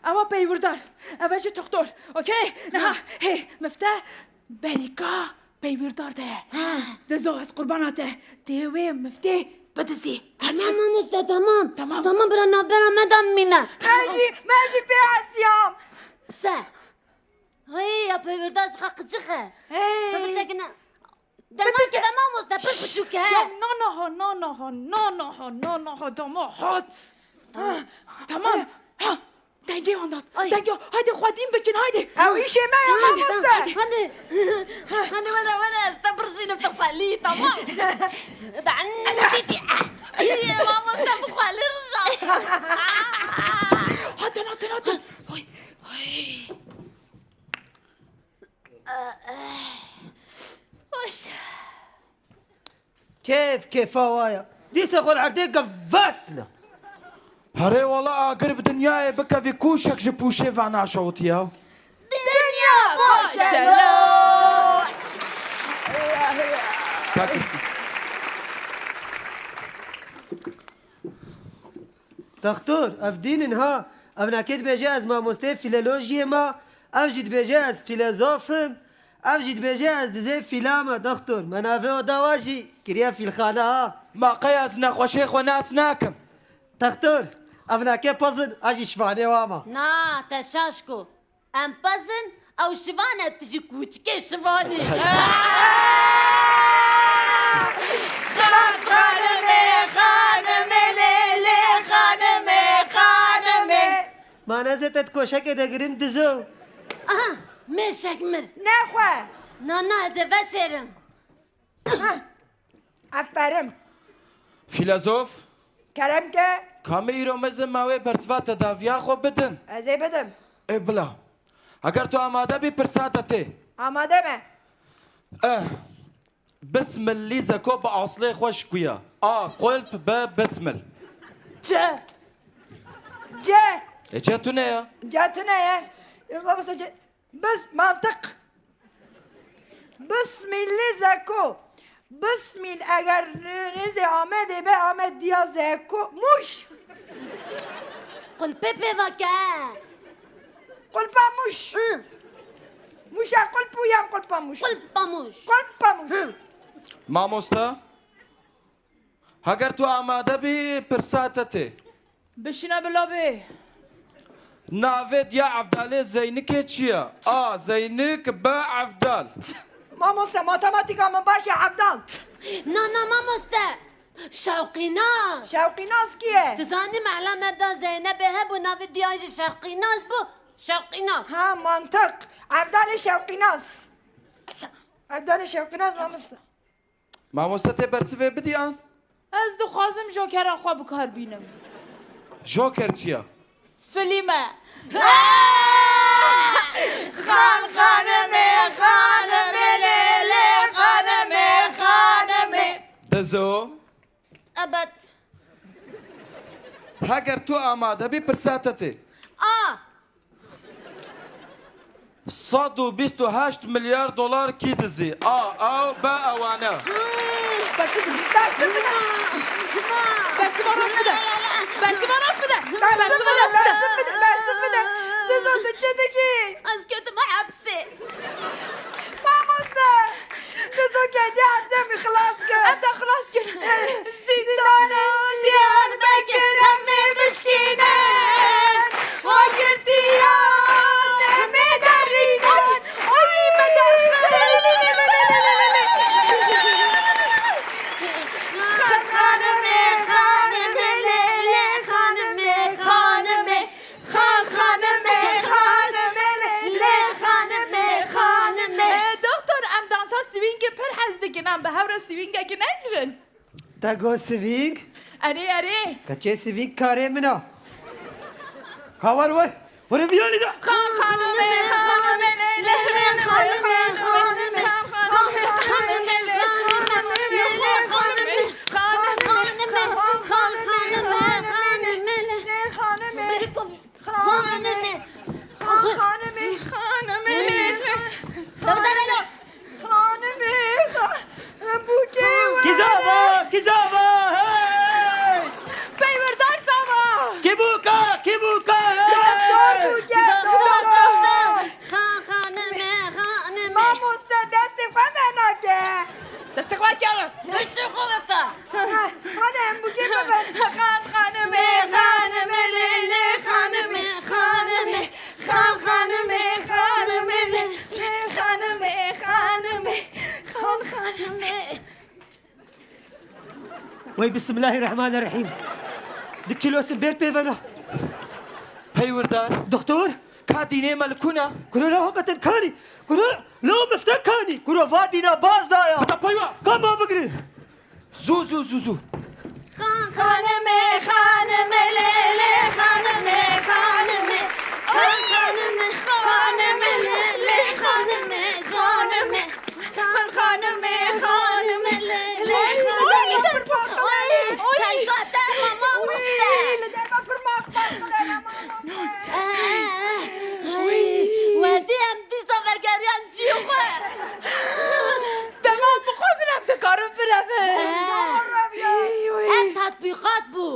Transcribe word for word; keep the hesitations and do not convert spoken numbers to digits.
Ewa peywirdar. Ev e jî doktor. Okey? Niha, hey, mifte berîka peywirdar de. Dizo ez qurbana te. Tê wê miftê bidizî. Tamam mamoste, tamam. Tamam. Tamam, bira navbera me de mîne. Me jî, me jî pê hesiyam. Se. Hey, ya peywirdar çiqa qicix e. Hey. Tabii sekine. Derman ki ben mamoste, pir biçûk e. Ya, no, no, ho, no, no, ho, no, no, ho, no, no, ho, dama hat. Tamam. Tamam. Ha, dengê andat. Ay. Dengê, haydi xwedîn bikin, haydi. Ew îşê me ya mamoste. Hadi, hadi. Hadi, were, were, ez te birjînim, te xwelî, tamam. Da, ay, mamoste, bi xwelî rija. Hatin, hatin, hatin. Oy, oy. Hoş. Kêf kêfa wa ya. Dîsa xwe li erdê gevestine. Herê wala agir bi dinyayê bikevî kûşek ji pûşê venaşewitiya. Dinya baş e lo. Takirsin. Doktor, ev dîn in ha. Ev nake dibêje ez mamosteyê fîlolojiyê me, ev jî dibêje ez fîlezof im, ev jî dibêje ez dizê fîla me. Doktor, me navê oda wa jî kiriye fîlxane ha. Ma qey ez nexweşê xwe nas nakim. Doktor, ev nake pez in, ez jî şivanê wa me. Na, te şaş ku. Em pez in, ew şivan e, tu jî kûçikê şivan î. Xan xanimê, xanimê, lê, lê, xanimê, xanimê. Ma ne zê te di koşekê de girim dizo. Aha, mêşek mir. Nexwe. Na, na, ez ê veşêrim. Heh. Aferin. Filozof. Kerem ke. Ka me îro mezin ma wê bersiva tedaviya xwe bidin. Ez ê bidim. Ê bila. Eger tu amade bî, pirsa te tê. Amade me. Eh. Bismil lîzeko bi aslê xwe ji ku ya? A qulp, B bismil. C. C. E, C tune ya. C tune ye. E, babası C. Bis, mantiq. Bismîlî zeko. Bismîl eger nêzê Amedê be, Amed diya zeko. Mûş. Qulpê pê vake. Qulpa mûş. Hı. Mûşa qulp û yan qulpa mûş? Qulpa mûş. Qulpa mûş. Hı. Mamoste? Heger tu amade bî, pirsa te tê. Bişîne bila bê. Navê diya Evdalê Zeynikê çi ye? A. Zeynik, B. Evdal. Mamoste, matematîka min baş e, Evdal. Na, na, mamoste. Şewqînas. Şewqînas kî ye? Tu zanî mehla me da Zeynebê hebû, navê diya jî Şewqînas bû. Şewqînas. Ha, mantiq. Evdalê Şewqînas. Evdalê Şewqînas, mamoste. Mamoste, tê bersivê bidî an? Ez dixwazim jokera xwe bi kar bînim. Joker çi ya? Filîm e. Xan xanimê, xanimê, lê, lê, xanimê, xanimê. Dizo. Ebet. Heger tu amade bî, pirsa te tê. A. Sed û bîst û heşt milyar dolar kî dizî? A, ew, B, ewane. Bersiv bide, bersiv bide. Bersiva rast bide. Bersiva rast bide. Bersiva rast bide. Bersiv bide, bersiv bide. Dizo, tu çi dikî? Ez ketime hepsê. Mamoste. Dizo, ketiye hepsê, min xilas kir. Em te xilas kir. Zîndana Diyarbekir em ê bişkînin. Wa girtiyan em ê derînin. Ay, me derxist. Xanimê, xanimê, lê, lê, xanimê, xanimê. Xan xanimê, xanimê, lê, lê, xanimê, xanimê. E, doktor, em dansa swingê pir hez dikin, em bi hev re swingekî negirin? Te got swing? Erê, erê. Keçê swing karê min a. Ka wer, wer. Wer viyanî de. Xan xanimê, xanimê, lê, lê, xanimê, xanimê. Xan xanimê, xanimê, lê, lê, xanimê, xanimê. Xanimê, xanimê, xanimê, lê, lê, xanimê. Xanimê. Xanimê. Xanimê. Xanimê. Dewda Leyla. Xanimê. Bûkê we. Kî zava, kî zava, hey! Peywerdar zava. Kî bûka, kî bûka, hey! Doktor bû, Wey, Bismillahirrahmanirrahim. Di kîlosin bêr pê vena. Peywirdan. Doktor. Ka dînê me li kuna? Kuro la hakikaten kanî. Kuro la mifte kanî. Kuro va dîna baz daya. Hata peywa. Ka ma bigirin. Zû, zû, zû, zû. Xan xanimê, xanimê, lê lê xanimê, xanimê. Xan xanimê, xanimê, lê lê xanimê, canimê. Xan xanimê, xanimê, lê lê xanimê. Ay, der parçalanê. Ay, ay. Teyga derma mamoste. Ay, li derma pir mamoste. Ay, wedî em dîsa vegeriyan ciyê xwe. Dema em bixwazin em dikarin birevin. Ev tatbîqat bû.